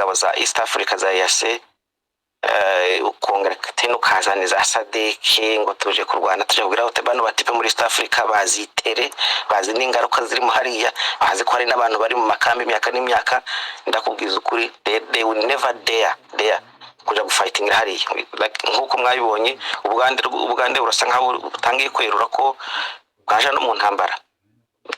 ingabo za East Africa za EAC, ukongera tena ukazana za SADC ngo tuje kurwana, tuje kugira ngo bano batipe muri East Africa bazitere, bazi n'ingaruka zirimo hariya, bazi ko hari n'abantu bari mu makambi imyaka n'imyaka. Ndakubwiza ukuri, they will never dare kuja gufightingira hariya. Like, nk'uko mwabibonye, Ubugande burasa nkaho butangiye kwerura ko bwaje no mu ntambara.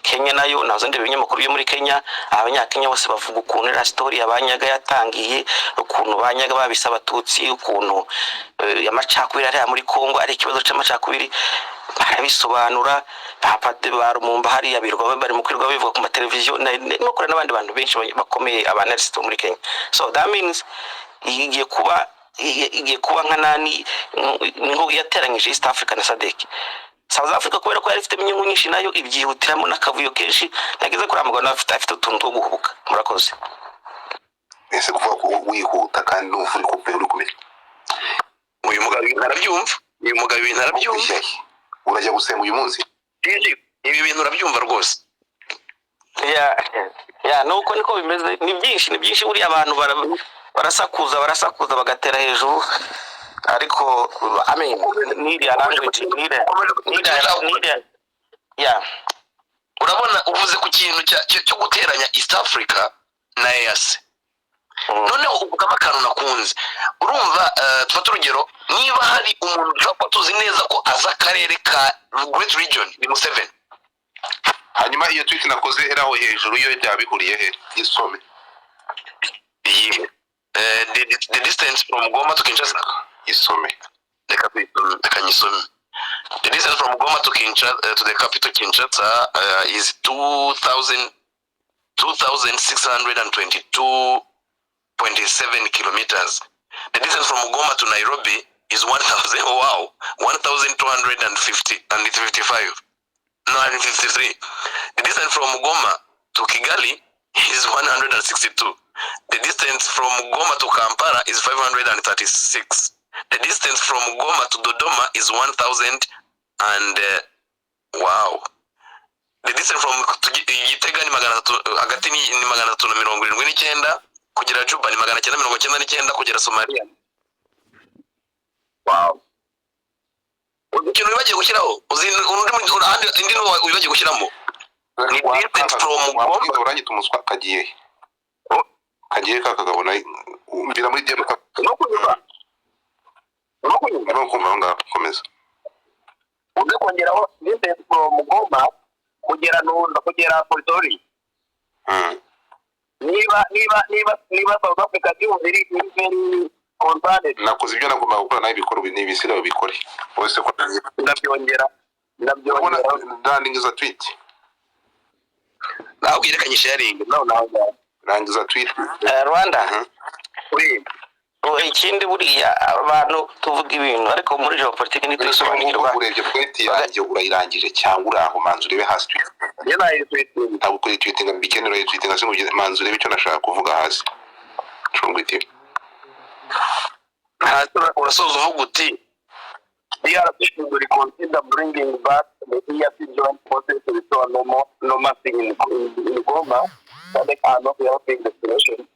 Kenya nayo, nazo ndeba ibinyamakuru byo muri Kenya, Abanyakenya bose bavuga ukuntu iriya story abanyaga yatangiye, ukuntu banyaga babise Abatutsi, ukuntu amacakubiri ariya muri Congo ari ikibazo c'amacakubiri, barabisobanura. Ba Lumumba hariya birirwa bari mu kwirirwa bivuga ku mateleviziyo no kure n'abandi bantu benshi bakomeye, aba analyst bo muri Kenya. So that means igiye kuba nka nani ngo yateranyije East Africa na SADC. South Africa, kubera ko yari ifitemo inyungu nyinshi, nayo ibyihutiramo n'akavuyo kenshi. Nageze kuri mugabo nawe afite utuntu two guhubuka. Murakoze. Ese kuvuga ko wihuta kandi numva uri kumenya uri kumenya? Uyu mugabo ibintu arabyumva, uyu mugabo ibintu arabyumva. Ishyashya, urajya gusenga uyu munsi? Ibi bintu urabyumva rwose. Ya, nuko niko bimeze, ni byinshi, ni byinshi. Buriya abantu barasakuza bagatera hejuru, ariko I mean, n'iriya language, n'iriya ya. Urabona uvuze ku kintu cyo guteranya East Africa na EAC. Noneho uvugamo akantu nakunze. Urumva, tufate urugero, niba hari umuntu dushobora kuba tuzi neza ko azi akarere ka Great Region, ni Museveni. Hanyuma iyo tweet nakoze iri aho hejuru yo byaba bihuriye he? Isome. Iyi the distance from Goma to Kinshasa. Isome. Reka tuyisome, reka nyisome. The distance from Goma to Kinshasa, to the capital Kinshasa, is 2000 2622.7 kilometers. The distance from Goma to Nairobi is 1000, oh wow, 1250 and 55, 953. The distance from Goma to Kigali is 162. The distance from Goma to Kampala is 536. The distance from Goma to Dodoma is 1000 and wow. The distance from to Gitega ni 300, hagati ni 379, kugera Juba ni 999, kugera Somalia. Wow. Uzi ikintu wibagiwe gushyiraho? Uzi undi indi wibagiwe gushyiramo? Ni distance from Goma. Wabwiza uranyita umuswa. Kagiye he? Kagiye ka kagabo mvira muri DM. No kunyumva, no kunyumva. No kumva aho ngaho, komeza. Uze kongeraho distance from Goma kugera Nunda, kugera Pretoria. Niba South Africa byumva iri very concerned. Nakoze ibyo nagombaga gukora, nawe ibikora ni ibisigaye ubikore wese ko Ndabyongera. Urabona. Ndabyongera. Rangiza tweet. Nawe yerekanye sharing no nawe. Rangiza tweet. Rwanda. Oui. Oh, ikindi, buriya abantu tuvuga ibintu, ariko muri geopolitike ntitubisobanukirwa. Urebye point yanjye urayirangije cyangwa uri aho? Manza urebe hasi tweet. Njye nayitweetinga. Ntabwo kuri tweetinga bikenera tweetinga, sinkugira. Manza urebe icyo nashaka kuvuga hasi, cunga iti. Hasi urasoza uvuga uti: "DRC should reconsider bringing back the EAC joint forces to restore normalcy in Goma. SADC are not helping the situation."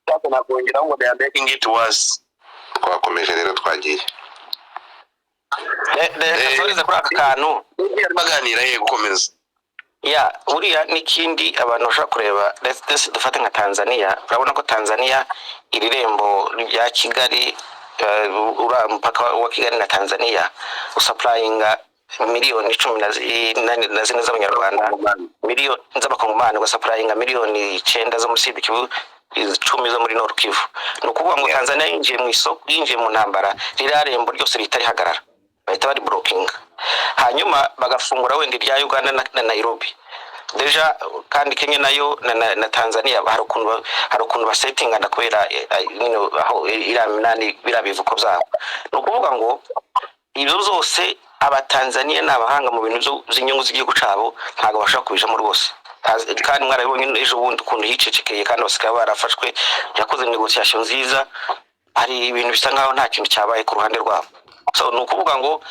Sasa nakongeraho ngo they are making it worse. Twakomeje rero, twagiye. Reka nsoreze kuri aka kantu. Baganira ye gukomeza. Ya, buriya n'ikindi abantu bashobora kureba, let's dufate nka Tanzania. Urabona ko Tanzania, iri rembo rya Kigali, uriya mupaka wa Kigali na Tanzania usupplyinga miliyoni cumi na zine z'Abanyarwanda, miliyoni z'Abakongomani, ugasupplyinga miliyoni 9 zo muri Sud Kivu, 10 zo muri Nord Kivu. Ni ukuvuga ngo Tanzania yinjiye mu isoko, yinjiye mu ntambara, ririya rembo ryose rihita rihagarara, bahita bari blockinga, hanyuma bagafungura wenda irya Uganda na Nairobi déjà. Kandi Kenya nayo na Tanzania hari ukuntu basettingana kubera nyine aho iriya minani, biriya bivuko byabo. Ni ukuvuga ngo ibyo byose, Abatanzaniya ni abahanga mu bintu by'inyungu z'igihugu cyabo, ntabwo bashobora kubijamo rwose. Kandi mwarabibonye ejo bundi ukuntu yicecekeye, kandi basigaye barafashwe, yakoze négociation nziza, hari ibintu bisa nkaho nta kintu cyabaye ku ruhande rwabo. So ni ukuvuga ngo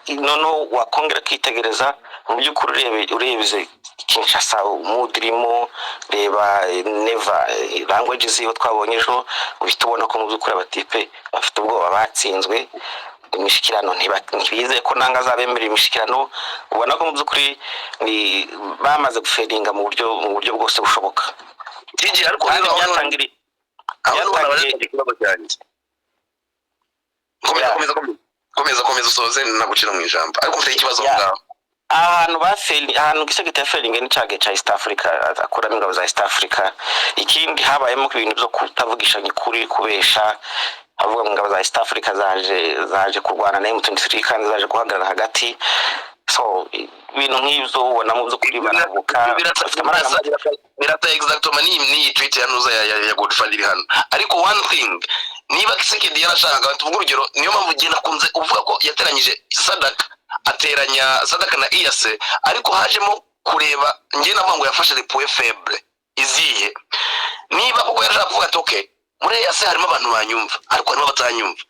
noneho wakongera kwitegereza Mu by'ukuri urebye Kinshasa, mood irimo, reba Neva, language ziwe twabonye ejo, uhita ubona ko mu by'ukuri abatipe bafite ubwoba, batsinzwe imishikirano, ntibizeye ko nanga azabemerera imishikirano. Ubona ko mu by'ukuri ni bamaze gufailinga mu buryo bwose bushoboka. Gigi, ariko Kandi rero aho byatangiriye aho niho byatangiye nabaza ikibazo cyanjye. Komeza. Komeza, komeza, komeza, komeza usoze, nagucira mu ijambo, ariko mfite ikibazo aho ngaho. Ahantu bafailing, ahantu Tshisekedi yafailinge ni cyagihe cya East Africa, akuramo ingabo za East Africa. Ikindi, habayemo ibintu byo kutavugishanya ukuri, kubesha, avuga ngo ingabo za East Africa zaje kurwana na M23 kandi zaje guhagarara hagati. So ibintu nk'ibyo ubona mu by'ukuri barabuka, bafite amarangamutima. Birata exactement n'iyi tweet ya nuza ya Godfather iri hano. Ariko one thing, niba Tshisekedi yarashakaga, tuvuge urugero, niyo mpamvu njye nakunze uvuga ko yateranyije SADC, ateranya SADC na EAC, ariko hajemo kureba, njye navuga ngo yafashe les points faibles izihe. Niba koko yarashaka kuvuga ati: "Okay, muri EAC harimo abantu banyumva, ariko harimo abatanyumva.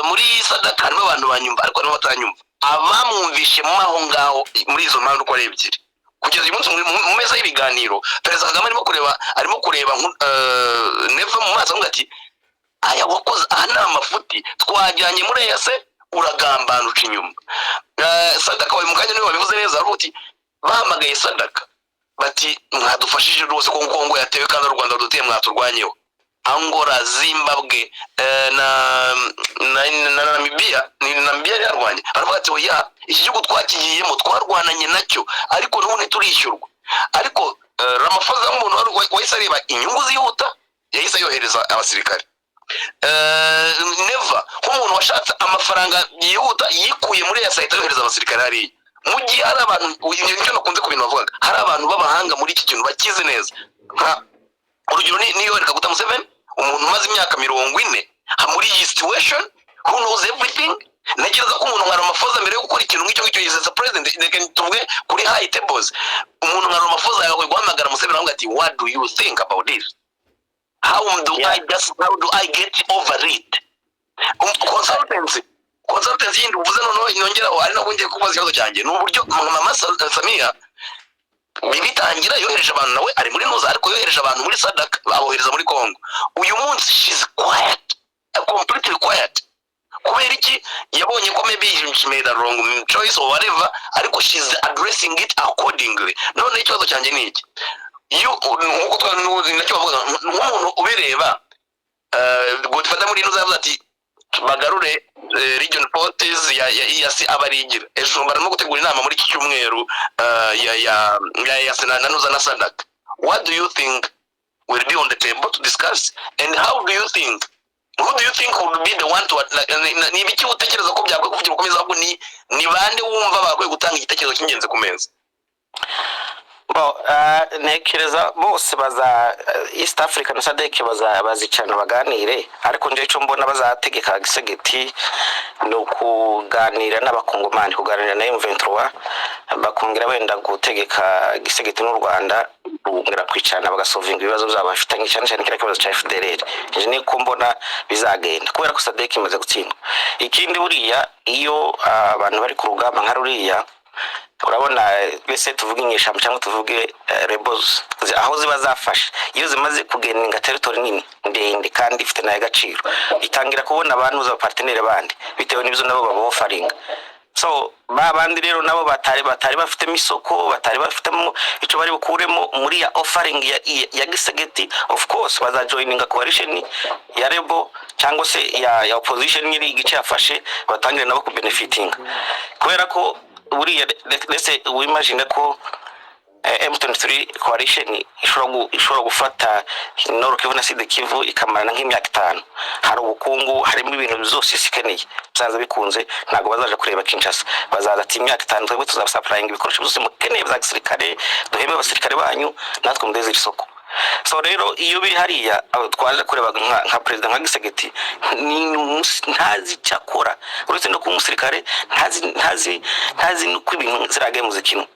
Muri SADC harimo abantu banyumva, ariko harimo abatanyumva," abamwumvishe mo aho ngaho muri izo mpande uko ari ebyiri, kugeza uyu munsi mu meza y'ibiganiro, Perezida Kagame arimo kureba Neva mu maso, avuga ati: "Aya wakoze aha ni amafuti, twajyanye muri EAC uragambana, uca inyuma." SADC wawe mu kanya niwe wabivuze neza, aravuga uti bahamagaye SADC bati: "Mwadufashije rwose ko Kongo yatewe kandi u Rwanda ruduteye, mwaturwanyeho." Angola, Zimbabwe na Namibia, ni Namibia yari yarwanye, baravuga ati: "Oya, iki gihugu twakigiyemo, twarwananye nacyo, ariko n'ubu ntiturishyurwa." Ariko Ramaphosa nk'umuntu wahise areba inyungu zihuta, yahise yohereza abasirikare. Neva nk'umuntu washatse amafaranga yihuta, yikuye muri ya ahita yohereza abasirikare hariya, mu gihe hari abantu, nicyo nakunze ku bintu bavugaga, hari abantu b'abahanga muri iki kintu bakizi neza. Nka urugero ni Yoweri Kaguta Museveni, umuntu umaze imyaka 40 muri iyi situation, who knows everything. Ntekereza ko umuntu nka Ramaphosa, mbere yo gukora ikintu nk'icyo ngicyo, is a president, reka tuvuge kuri high tables, umuntu nka Ramaphosa yagakwiye guhamagara Museveni avuga ati: "What do you think about this? How do I just, how do I get over it?" Consultancy yindi uvuze noneho nyongeraho, ari nabwo ngiye kubaza ikibazo cyanjye, ni uburyo Mama Samia bitangira yohereje abantu, nawe ari muri nuza, ariko yohereje abantu muri SADC, abohereza muri Congo. Uyu munsi she's quiet, completely quiet. Kubera iki? Yabonye ko maybe she made a wrong choice or whatever, ariko she's addressing it accordingly. None ikibazo cyanjye ni iki: iyo nkuko nacyo bavuga, nk'umuntu ubireba, Godfather muri ino yavuze ati bagarure region forces ya EAC, abarigira ejo barimo gutegura inama muri iki cyumweru ya EAC na nuza na SADC. What do you think will be on the table to discuss, and how do you think, who do you think would be the one to, ni ibiki utekereza ko byakwiye kuvugirwa ku meza? Ahubwo ni bande wumva bakwiye gutanga igitekerezo cy'ingenzi ku meza? Bo, ntekereza bose baza, East Africa na SADC bazicarana baganire, ariko njyewe icyo mbona bazategeka Tshisekedi ni ukuganira n'Abakongomani, kuganira na M23, bakongera wenda gutegeka Tshisekedi n'u Rwanda kongera kwicarana bagasolvinga ibibazo byabo bafitanye, cyane cyane kiriya kibazo cya FDLR. Nje niko mbona bizagenda, kubera ko SADC imaze gutsindwa. Ikindi, buriya iyo abantu bari ku rugamba nka ruriya, urabona twese tuvuge inyeshyamba cyangwa tuvuge rebels, aho ziba zafashe, iyo zimaze kugaininga territory nini ndende kandi ifite nayo agaciro, itangira kubona abantu za partenaire bandi bitewe n'ibyo nabo babofferinga. So ba bandi rero nabo batari bafitemo isoko, batari bafitemo icyo bari bukuremo muri ya offering ya Tshisekedi, of course bazajoininga coalition ya rebel cyangwa se ya opposition nyiri igice yafashe, batangire nabo kubenefitinga. Kubera ko buriya ndetse wimagine ko M23 coalition ishobora gufata Nord Kivu na Sud Kivu ikamarana nk'imyaka 5, hari ubukungu, harimo ibintu byose isi ikeneye, byanze bikunze ntabwo bazaja kureba Kinshasa. Bazaza ati: "Imyaka 5 twebwe tuzabasupplyinga ibikoresho byose mukeneye bya gisirikare, duhembe abasirikare banyu, natwe mudeze iri soko." So rero iyo biri hariya, abo twaje kureba nka perezida nka Tshisekedi ni ntazi icyo akora, uretse no kuba umusirikare, ntazi n'uko ibintu ziriya game zikinwa.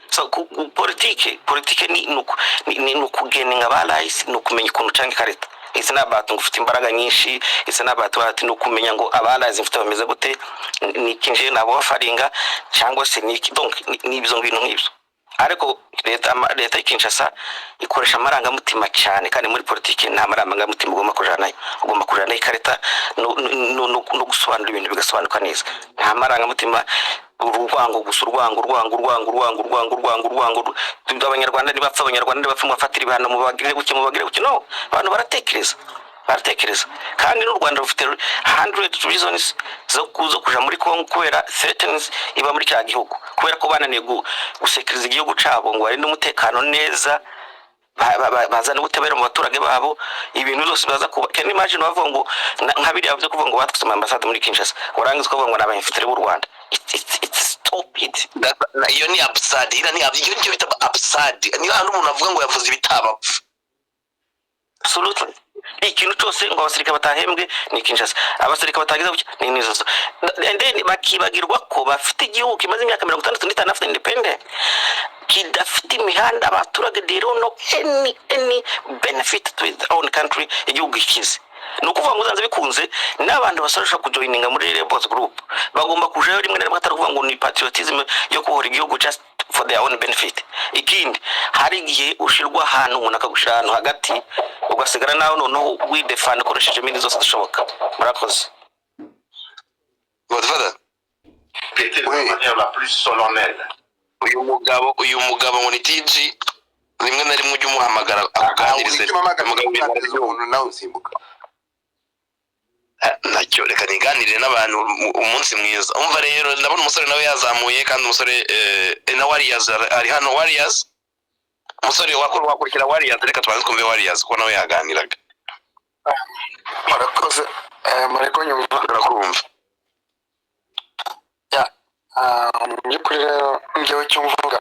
So politike ni ukugaininga ba allies, ni ukumenya ukuntu ucanga ikarita. It's not about ngo ufite imbaraga nyinshi, it's not about ati ni ukumenya ngo abarazi mfite bameze gute, ni iki nje nabofaringa cyangwa se ni iki. Donc ni ibyo bintu nk'ibyo. Ariko leta y'i Kinshasa ikoresha amarangamutima cyane, kandi muri politiki nta marangamutima ugomba kujana nayo. Ugomba kujana nayo ikarita no gusobanura ibintu bigasobanuka neza. Nta marangamutima, urwango gusa, urwango, urwango, urwango, urwango, urwango, urwango, urwango. Abanyarwanda ntibapfa, Abanyarwanda ntibapfa, mubafatire ibihano, mubagire gutya, mubagire gutya. No, abantu baratekereza, baratekereza. Kandi n'u Rwanda rufite 100 reasons zo kuja muri Congo kubera threats iba muri cya gihugu, kubera ko bananiye gusekuriza igihugu cabo ngo barinde umutekano neza, bazana ubutabera mu baturage babo. Ibintu byose baza kuba, can you imagine, bavuga ngo nka biriya byo kuvuga ngo batwitse ambasade muri Kinshasa, warangiza ukavuga ngo ni aba infiltrés b'u Rwanda. It's stupid. Iyo ni absurd, iriya ni iyo nicyo bita absurd. Niba hano umuntu avuga ngo yavuze ibitabapfa. Absolutely. Ikintu cyose ngo abasirikare batahembwe ni Kinshasa, abasirikare batagize gutya ni Kinshasa. And then bakibagirwa ko bafite igihugu kimaze imyaka 65 afite independent, kidafite imihanda, abaturage they don't know any benefit to their own country. Igihugu gikize, ni ukuvuga ngo uzanze bikunze n'abantu basoresha kujoininga muri rebels group bagomba kujayo rimwe na rimwe, atari ukuvuga ngo ni patriotism yo kubohora igihugu, just for their own benefit. Ikindi, hari igihe ushirwa ahantu, umuntu akagushira ahantu hagati, ugasigara nawe noneho widefanda ukoresheje means zose zishoboka. Murakoze. Godfather. Répéter de Oui. la manière la plus solennelle. Uyu mugabo ngo ni TG, rimwe na rimwe ujya umuhamagara akuganirize. Umugabo. Umuntu umuntu nawe usimbuka. Ntacyo, reka niganirire n'abantu. Umunsi mwiza. Umva rero, ndabona umusore nawe yazamuye, kandi umusore na Warriors ari hano. Warriors, umusore wakurikira Warriors, reka tubanze twumve Warriors kuko nawe yaganiraga. Murakoze. Muri kunyumva? Turakumva. Ya, mu by'ukuri rero njyewe icyo mvuga,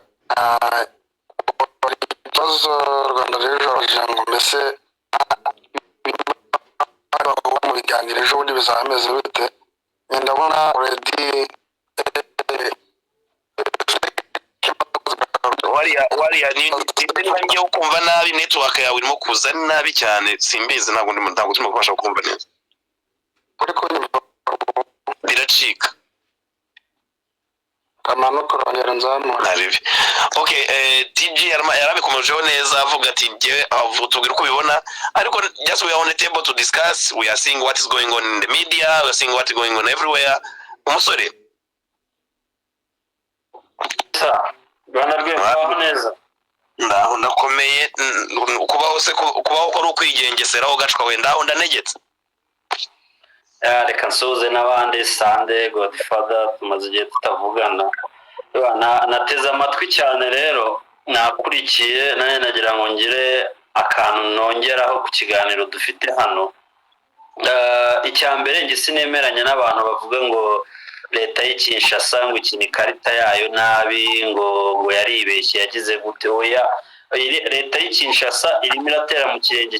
ikibazo Rwanda rero kugira ngo mbese bahura mu biganiro ejo bundi bizaba bimeze bite? Njye ndabona already Wariya niba ngiye kumva nabi, network yawe irimo kuza nabi cyane, simbizi, ntabwo turimo kubasha kumva neza. Uri kunyumva? Biracika. Kamanuka urongera nzamura. Ntabibi. Okay, TG yarabikomejeho neza, avuga ati njyewe tubwira uko ubibona, ariko just we are on the table to discuss. We are seeing what is going on in the media, we are seeing what is going on everywhere. Umusore. Sa Rwanda rwembaho neza. Ndaho ndakomeye. Kubaho se kubaho ko ari ukwigengeseraho gacwa we, ndaho ndanegetse. Ya, reka nsuhuze n'abandi. Sande Godfather, tumaze igihe tutavugana. Nateze amatwi cyane rero, nakurikiye nanjye nagira ngo ngire akantu nongeraho ku kiganiro dufite hano. Icya mbere, njye sinemeranya n'abantu bavuga ngo leta y'i Kinshasa ngo ikina ikarita yayo nabi, ngo yaribeshye, yagize gute. Oya, leta y'i Kinshasa irimo iratera mu kirenge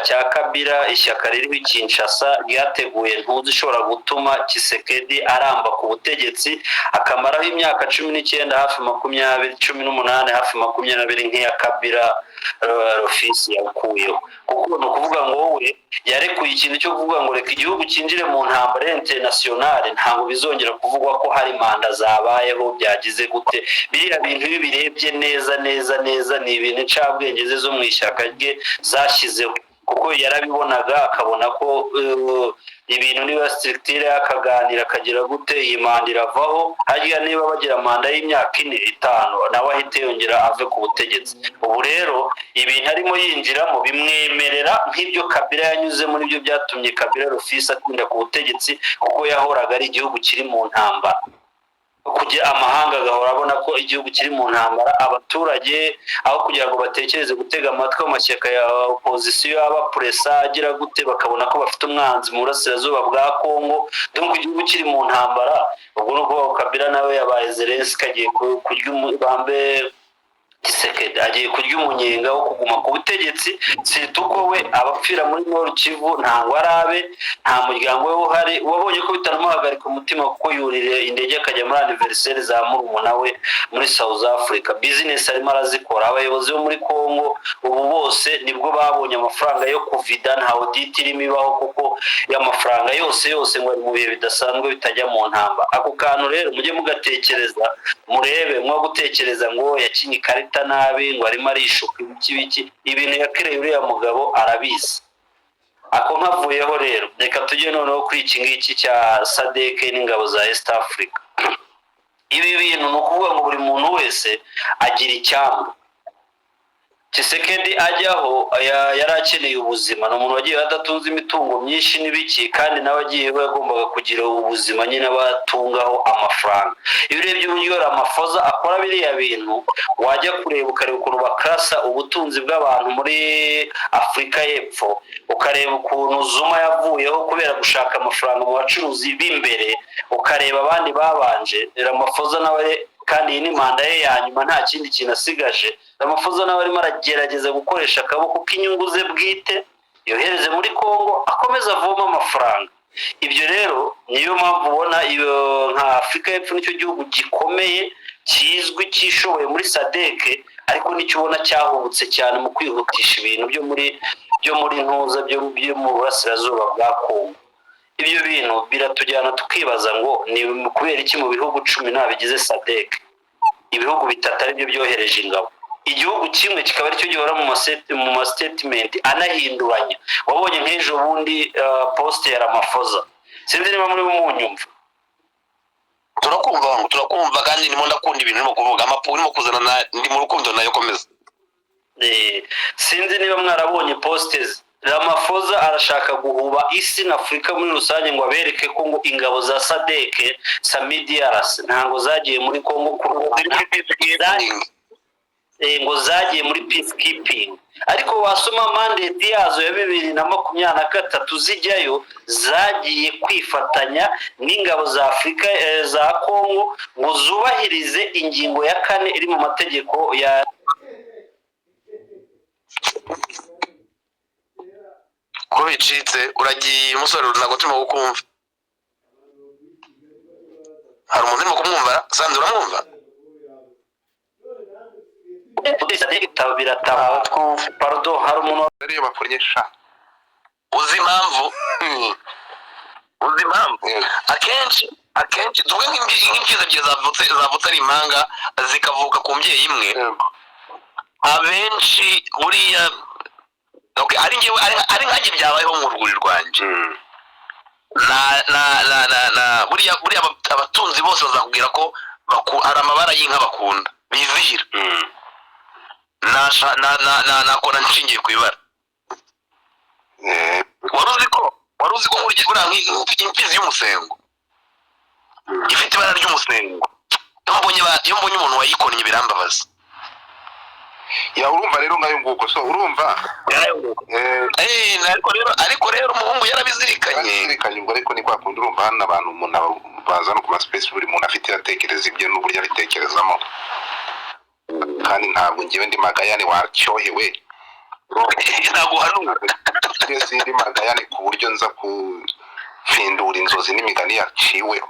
cya Kabila. Ishyaka ririho i Kinshasa ryateguye ntuzi ishobora gutuma Tshisekedi aramba ku butegetsi akamaraho imyaka 19, hafi 20, 18, hafi 20, nk'iya Kabila Rofisi yakuyeho. Kuko ni ukuvuga ngo wowe yarekuye ikintu cyo kuvuga ngo reka igihugu cyinjire mu ntambara internationale, ntabwo bizongera kuvugwa ko hari manda zabayeho, byagize gute. Biriya bintu iyo ubirebye neza neza neza, ni ibintu incabwenge ze zo mu ishyaka rye zashyizeho, kuko yarabibonaga akabona ko ibintu niba structure akaganira akagira gute, iyi manda iravaho. Harya niba bagira manda y'imyaka 4, 5, nawe ahite yongera ave ku butegetsi. Ubu rero ibintu arimo yinjiramo bimwemerera nk'ibyo Kabila yanyuzemo, nibyo byatumye Kabila Rufisi atinda ku butegetsi, kuko yahoraga ari igihugu kiri mu ntambara, kugira amahanga agahora abona ko igihugu kiri mu ntambara. Abaturage aho kugira ngo batekereze gutega amatwi amashyaka ya opozisiyo aba puresa agira gute, bakabona ko bafite umwanzi mu burasirazuba bwa Kongo. Donc igihugu kiri mu ntambara. Ubwo ni ukuvuga ngo Kabila nawe yabaye Zelenski, agiye kurya bambe. Tshisekedi agiye kurya umunyenga wo kuguma ku butegetsi, surtout ko we abapfira muri Nord Kivu ntabwo arabe, nta muryango we uhari. Wabonye ko bitanamuhagarika umutima, kuko yurira indege akajya muri anniversaire za murumuna we muri South Africa. Business arimo arazikora. Abayobozi bo muri Congo ubu bose nibwo babonye amafaranga yo kuvida. Nta audit irimo ibaho, kuko amafaranga yose yose ngo ari mu bihe bidasanzwe bitajya mu ntamba. Ako kantu rero mujye mugatekereza, murebe mwo gutekereza ngo yakinye ikarita nabi, ngo arimo arishuka ibiki biki. Ibintu yakereye uriya mugabo arabizi. Ako nkavuyeho rero, reka tujye noneho kuri iki ngiki cya SADC n'ingabo za East Africa. Ibi bintu ni ukuvuga ngo buri muntu wese agira icyambu. Tshisekedi ajyaho yari akeneye ubuzima. Ni umuntu wagiye adatunze imitungo myinshi n'ibiki, kandi nawe agiyeho yagombaga kugira ubuzima nyine abatungaho amafaranga. Iyo urebye uburyo Ramaphosa akora biriya bintu, wajya kureba ukareba ukuntu bakarasa ubutunzi bw'abantu muri Afurika y'Epfo, ukareba ukuntu Zuma yavuyeho kubera gushaka amafaranga mu bacuruzi b'imbere, ukareba abandi babanje. Ramaphosa nawe kandi iyi ni manda ye ya nyuma, nta kindi kintu asigaje. Ramaphosa nawe arimo aragerageza gukoresha akaboko k'inyungu ze bwite, yohereze muri Congo, akomeze avome amafaranga. Ibyo rero niyo mpamvu ubona iyo nka Afurika y'Epfo nicyo gihugu gikomeye kizwi cyishoboye muri SADC, ariko nicyo ubona cyahubutse cyane mu kwihutisha ibintu byo muri ntuza byo mu burasirazuba bwa Congo. Ibyo bintu biratujyana tukibaza ngo ni kubera iki mu bihugu 10 bigize SADC, ibihugu bitatu aribyo byohereje ingabo, igihugu kimwe kikaba aricyo gihora mu ma statement anahinduranya? Wabonye nk'ejo bundi post ya Ramaphosa, sinzi niba muri munyumva. Turakumva wangu, turakumva, kandi ndimo ndakunda ibintu urimo kuvuga, amapu urimo kuzana ndi mu rukundo nayo, komeza. Sinzi niba mwarabonye posts. Ramaphosa arashaka guhuba isi na Afurika muri rusange ngo abereke ko ngo ingabo za SADC, SAMIDRC, ntabwo zagiye muri Congo kurwana, ngo zagiye muri peacekeeping. Ariko wasoma mandate yazo ya 2023 zijyayo, zagiye kwifatanya n'ingabo za Afurika, za Congo, ngo zubahirize ingingo ya kane iri mu mategeko ya Ko bicitse, uragiye umusore, ntabwo turimo kukumva. Hari umuntu urimo kumwumva? Sandi, uramwumva? Birataba, pardon, hari umuntu Ariyo bakunnye sha. Uzi impamvu? Uzi impamvu? Akenshi tuvuge nk'imfizi ebyiri zavutse ari impanga, zikavuka ku mbyeyi imwe. Abenshi buriya, okay, ari njyewe, ari nkanjye byabayeho mu rwuri rwanjye, na buriya abatunzi bose bazakubwira ko hari amabara y'inka bakunda bizihira. Nasha na na na nakora nshingiye ku ibara. Wari uzi ko nkurikije buriya nk'imfizi y'umusengo ifite ibara ry'umusengo, iyo mbonye umuntu wayikonnye birambabaza. Ya, urumva rero ngayo nguko, so urumva Ariko rero umuhungu yarabizirikanye. Yarabizirikanye ubwo, ariko ni kwa kundi urumva hano abantu umuntu baza no ku ma space, buri muntu afite iratekereza ibye n'uburyo abitekerezamo, kandi ntabwo ngewe ndi magayane waryohewe. Ntabwo uhanura. Njye sindi magayane ku buryo nza gupfindura inzozi n'imigani yaciwe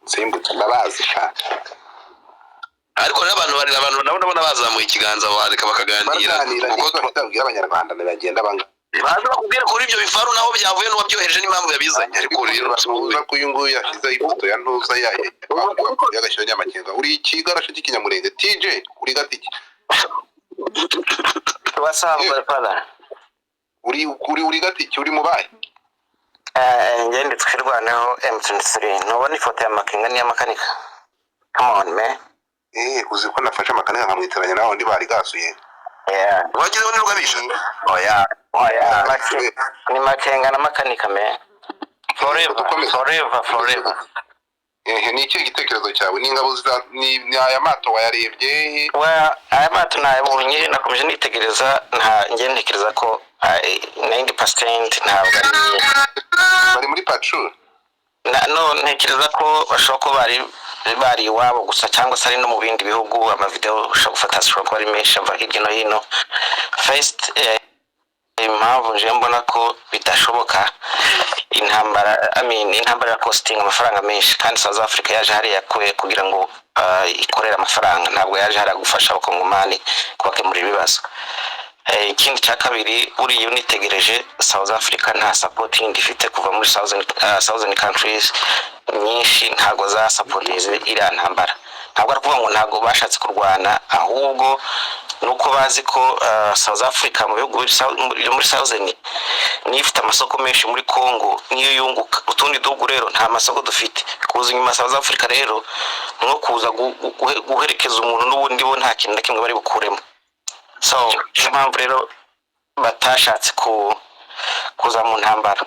nsimbutse, ndabazi sha. Ariko rero abantu nabo ndabona bazamuye ikiganza, bareka bakaganira. Baraganira. Kuko Nibwo babwira Abanyarwanda ntibagenda banga. Baza bakubwira kuri ibyo bifaru naho byavuye, n'uwabyohereje n'impamvu yabizanye, ariko rero Basuhuza ko uyu nguyu yashyizeho ifoto ya ntuza yayo y'agashyira Nyamakenga. Uri ikigarasha cy'ikinyamurenge, TJ, uri gatiki? What's up, brother? Uri gatiki, uri mu bahe? Njye ndi Twirwaneho M23. Ntubona ifoto ya Makenga n'iya Makanika? Come on, man. Uzi ko nafashe Makanika nkamwitiranya nawe ndi bari gasuye. Yeah. Wagizeho n'urugabisha. Oya. Oya. Ni Makenga na Makanika, man. Forever. Dukomeze. Forever, forever. Ehe, ni ikihe gitekerezo cyawe? Ni ingabo za ni aya mato wayarebye? Well, aya mato nayabonye, nakomeje nitegereza, nta njye ntekereza ko 90% ntabwo ari Bari muri patrol. No, ntekereza ko bashobora kuba bari bari iwabo gusa cyangwa se ari no mu bindi bihugu. Amavideo ushobora gufata ashobora kuba ari menshi ava hirya no hino. First, impamvu nje mbona ko bidashoboka, intambara, I mean, intambara ya costing amafaranga menshi, kandi South Africa yaje hariya kugira ngo ikorere amafaranga, ntabwo yaje hariya gufasha Abakongomani kubakemurira ibibazo. Ikindi cya kabiri, buriya unitegereje, South Africa nta support yindi ifite kuva muri southern countries nyinshi, ntabwo zasupportinze iriya ntambara. Ntabwo ari ukuvuga ngo ntabwo bashatse kurwana, ahubwo ni uko bazi ko South Africa mu bihugu byo muri southern niyo ifite amasoko menshi muri Congo, niyo yunguka. Utundi duhugu rero nta masoko dufite. Kuza inyuma South Africa rero ni nko kuza guherekeza umuntu n'ubundi bo nta kintu na kimwe bari bukuremo. So niyo mpamvu rero batashatse kuza mu ntambara.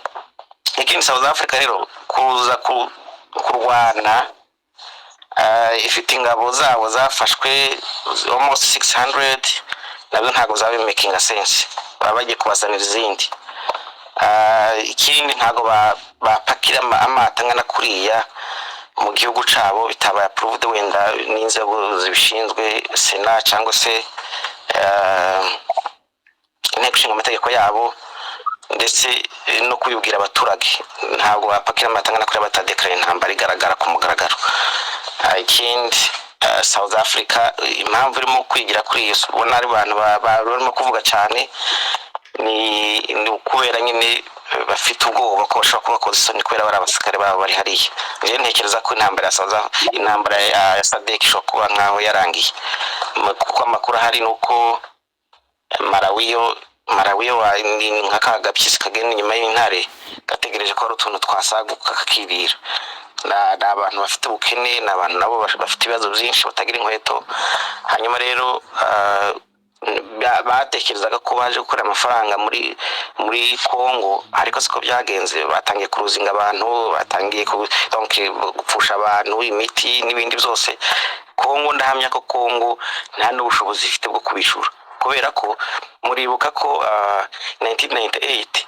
Ikindi, South Africa rero kuza kurwana ifite ingabo zabo zafashwe almost 600, nabyo ntabwo zaba making sense, baba bagiye kubazanira izindi. Ikindi, ntabwo bapakira amato angana kuriya mu gihugu cabo bitabaye approved wenda n'inzego zibishinzwe, sena cyangwa se inteko ishinga amategeko yabo, ndetse no kubibwira abaturage. Ntabwo bapakira amata angana kuriya batadeclaraye intambara igaragara ku mugaragaro. Ikindi, South Africa impamvu irimo kwigira kuri iyo, ubona ari abantu barimo kuvuga cyane, ni ukubera nyine bafite ubwoba ko bashobora kubakoza isoni kubera bari abasirikare babo bari hariya. Njyewe ntekereza ko intambara ya intambara ya SADC ishobora kuba nkaho yarangiye, kuko amakuru ahari ni uko Malawi yo ni nka ka gapyisi kagenda inyuma y'intare, gategereje ko hari utuntu twasaguka kakirira. Ni abantu bafite ubukene, ni abantu nabo bafite ibibazo byinshi, batagira inkweto. Hanyuma rero batekerezaga ko baje gukorera amafaranga muri Congo, ariko siko byagenze. Batangiye kuruzinga abantu, batangiye donc gupfusha abantu, imiti n'ibindi byose. Congo, ndahamya ko Congo nta n'ubushobozi ifite bwo kubishura, kubera ko muribuka ko 1998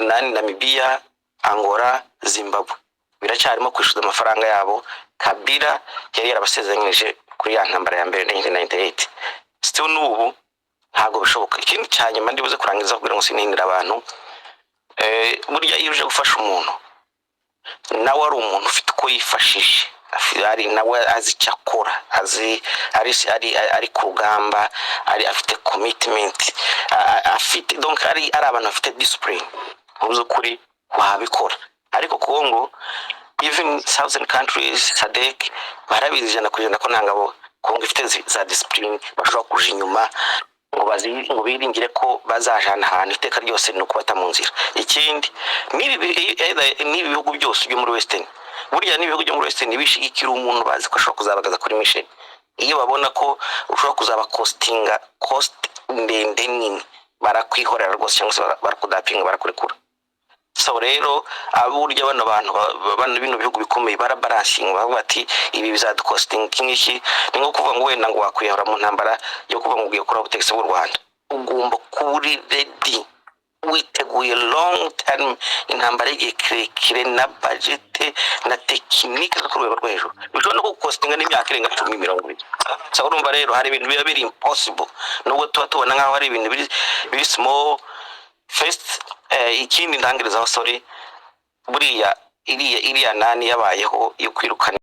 nani Namibia, Angola, Zimbabwe biracyarimo kwishyuza amafaranga yabo Kabila yari yarabasezeranyije kuri ya ntambara ya mbere 1998. Still n'ubu ntabwo bishoboka. Ikindi cya nyuma ndibuze kurangiza kugira ngo sinihindire abantu, burya iyo uje gufasha umuntu, nawe ari umuntu ufite uko yifashije, ari nawe azi icyo akora, azi ari ku rugamba, ari afite commitment, afite, donc ari abantu bafite discipline, mu by'ukuri wabikora. Ariko Congo, even southern countries, SADC, barabizi 100% ko nta ngabo Congo ifite za discipline bashobora kuja inyuma ngo biringire ko bazajana ahantu iteka ryose, ni ukubata mu nzira. Ikindi, n'ibi bihugu byose byo muri western, burya n'ibihugu byo muri western bishigikira umuntu bazi ko ashobora kuzabagaza kuri mission. Iyo babona ko ushobora kuzaba costinga cost ndende nini, barakwihorera rwose, cyangwa se barakudumpinga, barakurekura. So rero burya bano bantu bano bino bihugu bikomeye barabalancinga, bavuga bati ibi bizaducostinga iki ngiki. Ni nko kuvuga ngo wenda ngo wakwiyahura mu ntambara yo kuvuga ngo ugiye gukora ubutegetsi bw'u Rwanda. Ugomba kuba uri ready, witeguye long term, intambara y'igihe kirekire, na budget na technique zo ku rwego rwo hejuru, bishobora no kugucostinga n'imyaka irenga 10, 20. So urumva rero hari ibintu biba biri impossible, nubwo tuba tubona nk'aho hari ibintu biri small. First, ikindi ndangirizaho, sorry, buriya iriya nani yabayeho yo kwirukana